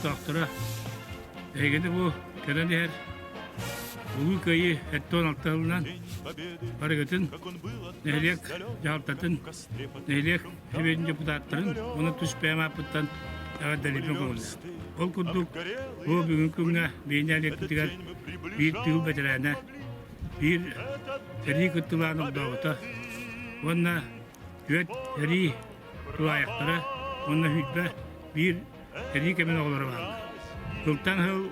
олохтоохторо, эһигини бу кэлэн иһэр Улуу Кыайыы 76 сылынан барыгытын нэһилиэк дьаһалтатын, нэһилиэк сэбиэтин депутаттарын уонна тус бэйэм ааппыттан эҕэрдэлиирбин көҥүллээх. Ол курдук, бу бүгүҥҥү күҥҥэ биир нэһилиэкпитигэр биир тыыл бэтэрээнэ, биир сэрии кыттыылааҕын огдообута уонна түөрт сэрии тулаайахтара уонна 21 сэрии кэмин оҕолоро бааллар. Сылтан сыл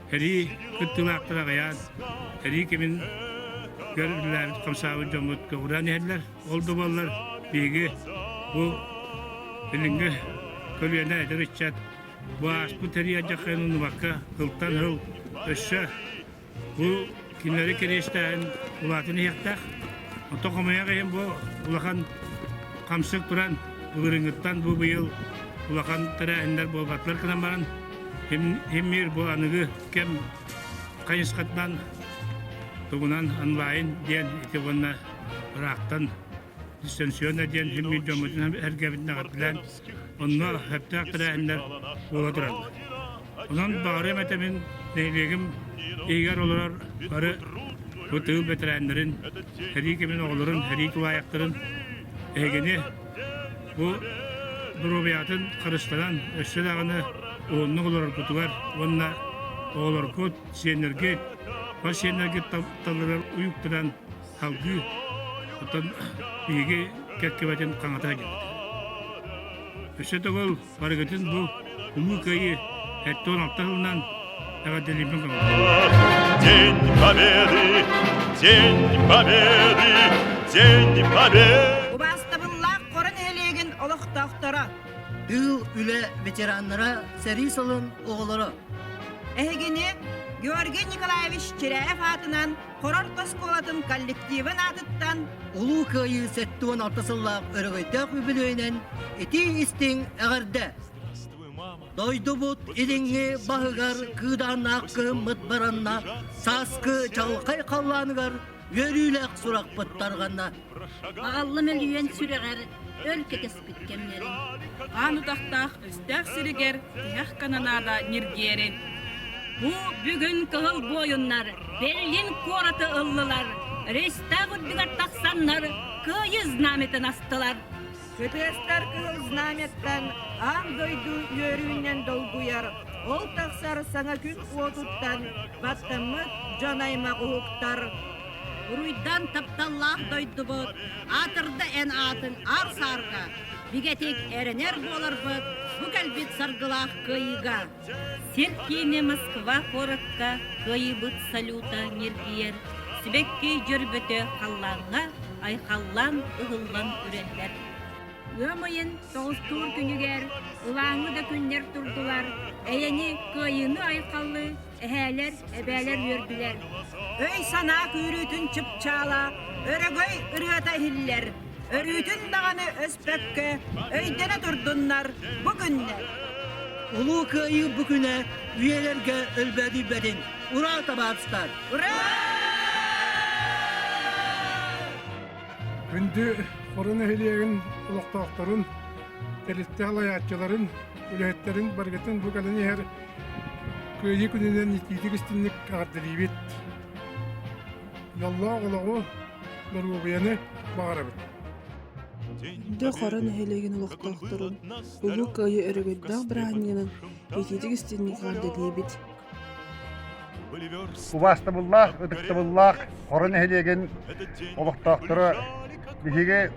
сэрии кыттыылаахтара аҕыйаан, сэрии кэмин көр үлэлээбит хамсаабыт дьоммут көҕүрээн иһэллэр. Ол да буоллар биһиги бу билиҥҥи көлүөнэ эдэр ыччат бу ааспыт сэрии алдьархайын умнубакка сылтан сыл өссө Бу кинилэри кэриэстээһин улаатан иһиэхтээх. Оттон хомойуох иһин бу улахан хамсык туран былырыыҥҥыттан бу быйыл улахан тэрээһиннэр буолбатылар гынан баран химмир бу аныгы кэм хайысхатынан тугунан онлайн диэн ити уонна ыраахтан дистанционно диэн химмир дьоммутун эргэбитин эҕэрдэлээн онно сөптөөх тэрээһиннэр буола тураллар. Онон баҕарыам этэ мин нэһилиэгим иһигэр олорор бары бу тыыл бэтэрээннэрин, сэрии кэмин оҕолорун, сэрии тулаайахтарын эһигини бу доруобуйаҕытын харыстанан өссө даҕаны уһуннук олороргутугар уонна оҕолоргут, сиэннэргит, хос сиэннэргит талларар уйуктанан салгыы оттон биһиги кэккэбэтин хаҥата сылдьабыт. Өссө төгүл Барыгытын бу Улуу Кыайыы 76 сылынан эҕэрдэлиирбин День Победы! День Победы! День Победы! Убаастабыллаах Хоро нэһилиэгин олохтоохторо! Тыыл үлэ ветераннара, сэрии сылын оҕолоро! Эһигини Георгий Николаевич Чиряев аатынан Хоро орто оскуолатын коллективын аатыттан Улуу Кыайыы 76 сыллаах өрөгөйдөөх үбүлүөйүнэн итии-истиҥ эҕэрдэ! Дойдубут илиҥҥи баһыгар кыыдааннаах кыһыммыт баранна, сааскы чаҕылхай халлааныгар үөрүүлээх сурахпыт тарҕанна. Аҕаллым өлүйэн сүрэҕэр өр кэтэспит кэмнэрин. Аан утахтаах өстөөх сиригэр тиһэх канонада ньиргиэрин. Бу бүгүн кыһыл буойуннар Берлин куораты ыллылар, Рейхстаг үрдүгэр тахсаннар Кыайыы знамятын астылар. Кытыастар кыһыл знамяттан аан дойду үөрүүнэн долгуйар, ол тахсар саҥа күн уотуттан баттаммыт дьон аймах уһуктар. Уруйдан тапталлаах дойдубут, аатырда эн аатыҥ аар саарга, бигэтик эрэнэр буоларбыт бу кэлбит саргылаах кыайыыга. Сир киинэ Москва куоракка кыайыыбыт салюта ньиргийэр, сибэкки дьөрбөтө халлааҥҥа айхаллаан ыһыллан үрэллэр. Ыам ыйын тоҕустуур күнүгэр ылааҥы да күннэр турдулар, эйэни, кыайыыны айхаллыы эһээлэр, эбээлэр үөрдүлэр. Өй-санаа күүрүүтүн чыпчаала, өрөгөй ырыата иһиллэр. Өрүүтүн даҕаны өспөккө, өйдөнө турдуннар бу күннэр. Улуу Кыайыы бу күнэ үйэлэргэ өлбөөдүйбэтин! Ура, табаарыстар! Ура! Күндү Хоро нэһилиэгин олохтоохторун, тэрилтэ салайааччыларын, үлэһиттэрин барыгытын бу кэлэн иһэр Кыайыы күнүнэн итиитик истинник эҕэрдэлиибит. Дьоллоох олоҕу, доруобуйаны баҕарабыт. Күндү Хоро нэһилиэгин олохтоохторун Улуу Кыайыы өрөгөйдөөх бырааһынньыгынан итиитик истинник эҕэрдэлиибит. Убаастабыллаах, ытыктабыллаах Хоро нэһилиэгин олохтоохторо биһиги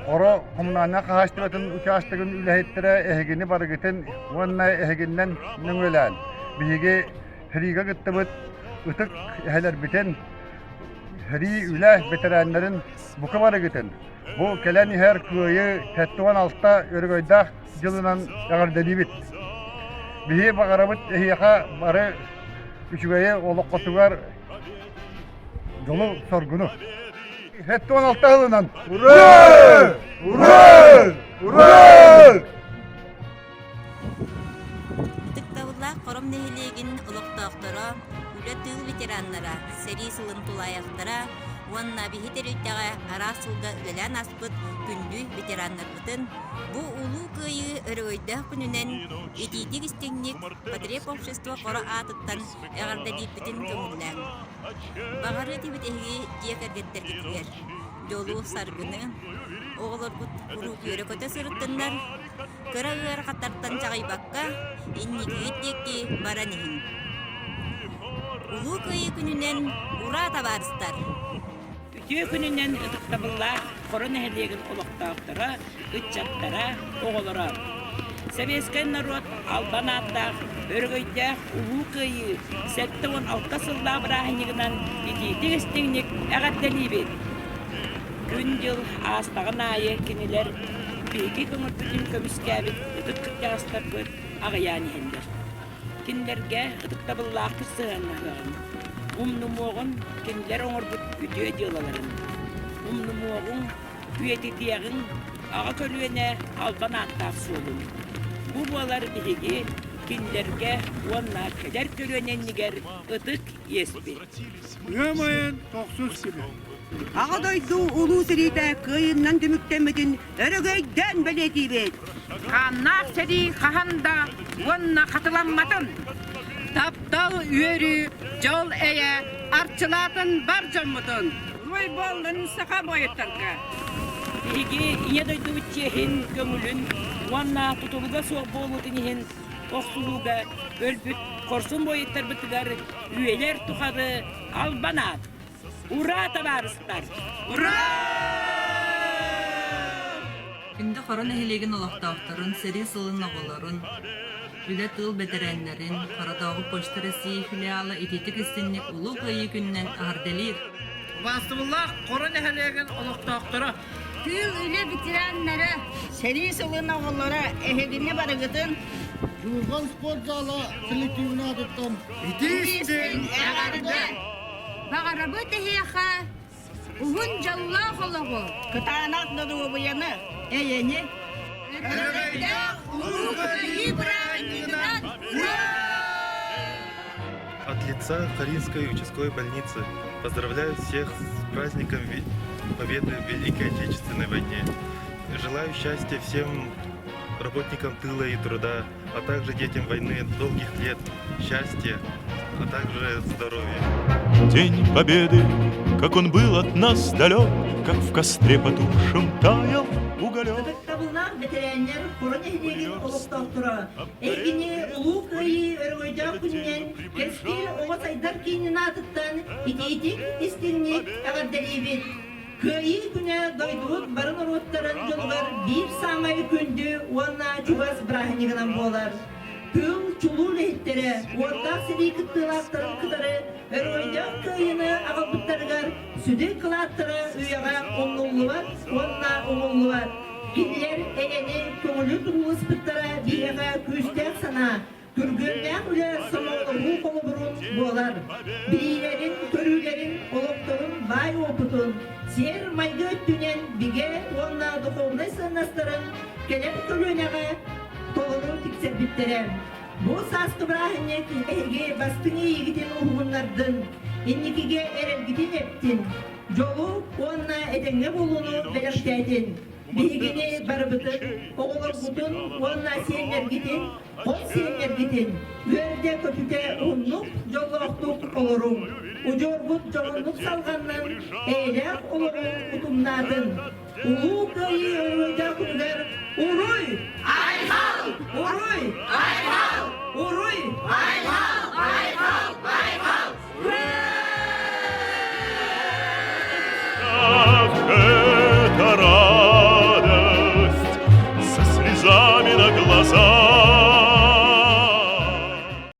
Хоро коммунальнай хаһаайыстыбатын учаастагын үлэһиттэрэ эһигини барыгытын уонна эһигиннэн нөҥүөлээн биһиги сэриигэ кыттыбыт ытык эһэлэрбитин, сэрии үлэ бэтэрээннэрин бука барыгытын бу кэлэн иһэр Кыайыы 76 өрөгөйдөөх дьылынан эҕэрдэлиибит. Биһи баҕарабыт эһиэхэ бары үчүгэйи олоххотугар дьолу-соргуну. 76 сылынан Ура! Ура! Ура! Ытыктабыллаах Хором нэһилиэгин олохтоохторо, үлэ-тыыл ветераннара, сэрии сылын тулаайахтара, уонна биһи тэрилтэҕэ араас сылга үлэлээн ааспыт күндү ветераннарбытын бу Улуу Кыайыы өрөгөйдөөх күнүнэн итиитик-истиҥник потребобщество хоро аатыттан эҕэрдэлиирбитин көҥүллээҥ. Баҕарыа этибит эһиги дьиэ кэргэттэргитигэр дьолу-саргыны, оҕолоргут куруук үөрэ-көтө сырыттыннар, кыра ыарахаттартан чаҕыйбакка, инникигит диэки баран иһиҥ. Улуу Кыайыы күнүнэн ураа табаарыстар! Үтүө күнүнэн ытыктабыллаах Хоро нэһилиэгин олохтоохторо, ыччаттара, оҕолоро! Сэбиэскэй норуот албан ааттаах, өрөгөйдөөх Улуу Кыайыы 76 сыллаах бырааһынньыгынан итиитик-истиҥник эҕэрдэлиибит! Күн-дьыл аастаҕын аайы кинилэр биһиги көҥүлбүтүн көмүскээбит ытык кырдьаҕастарбыт аҕыйаан иһэллэр. Кинилэргэ ытыктабыллаахтык сыһыаннаһыаҕыҥ, умнумуоҕуҥ кинилэр оҥорбут үтүө дьыалаларын. Умнумуоҕуҥ, үйэтитиэҕиҥ аҕа көлүөнэ албан ааттаах суолун. Бу буолар биһиги кинилэргэ уонна кэлэр көлүөнэ иннигэр ытык иэспит. Ыам айан тохсус күнэ. Аҕа дойду Улуу сэриитэ кыайыынан түмүктэммитин өрөгөйдөөн бэлиэтиибит. Хааннаах сэрии хаһан да уонна хатыламматын. Таптал, үөрүү, дьол, эйэ арчылаатын бар дьоммутун. Уруй буоллун саха буойуттарга! Биһиги Ийэ дойдубут чиэһин, көҥүлүн уонна тутулуга суох буолуутун иһин охсуһууга өлбүт хорсун буойуттарбытыгар үйэлэр тухары албан аат! Ура, табаарыстар! Ура! Күндү Хоро нэһилиэгин олохтоохторун, сэрии сылын оҕолорун, үлэ-тыыл бэтэрээннэрин, Хоротооҕу Почта России филиала итиитик-истинник Улуу Кыайыы күнүнэн эҕэрдэлиир! Убаастабыллаах Хоро нэһилиэгин олохтоохторо! Тыыл үлэ ветераннара! Сэрии сылын оҕолоро эһигини барыгытын Дьулҕан спорт зала коллективын аатыттан итии-истиҥ эҕэрдэ! Баҕарабыт эһиэхэ уһун дьоллоох олоҕу, кытаанах доруобуйаны, эйэни, Өрөгөйдөөх Улуу Кыайыы бырааһынньыгынан От лица Харинской участковой больницы поздравляю всех с праздником Победы в Великой Отечественной войне. Желаю счастья всем работникам тыла и труда, а также детям войны долгих лет, счастья, а также здоровья. День Победы, как он был от нас далек, как в костре потухшем таял уголек. Ытыктабыллаах бэтэрээннэр Хоро нэһилиэгин олохтоохторо эһигини Улуу Кыайыы өрөгөйдөөх күнүнэн Кэскил оҕо сайдар киинин аатыттан итиитик истиҥник эҕэрдэлиибит! Кыайыы күнэ дойдубут бары норуоттарын дьонугар биир саамай күндү уонна чугас бырааһынньыгынан буолар. Тыыл чулуу үлэһиттэрэ уоттаах сэрии кыттыылаахтарын кытары өрөгөйдөөх кыайыыны аҕалбыттарыгар сүдү кылааттара үйэҕэ умнуллубат уонна умуллубат. Кинилэр эйэни көҥүлү турууласпыттара биһиэхэ күүстээх санаа, Күргүөмнээх үлэ сомоҕолоһуу холобурун буолар. Билиилэрин, көрүүлэрин, олохторун баай уопутун, сиэр-майгы өттүнэн бигэ уонна духовнай сыаннастарын кэлэр көлүөнэҕэ толору тиксэрбиттэрэ. Бу сааскы бырааһынньык эһиги бастыҥ иэйиигитин уһугуннардын, инникигэ эрэлгитин эптин, дьолу уонна этэҥҥэ буолууну бэлэхтээтин. Биһигини барыбытын, оҕолоргутун уонна сиэннэргитин Хос сиэннэргитин үөрдэ-көтүтэ уһуннук, дьоллоохтук олоруҥ, удьуоргут дьоһуннук салҕаннын, эйэлээх олоҕу утумнаатын. Улуу Кыайыы өрөгөйдөөх күнүгэр уруй!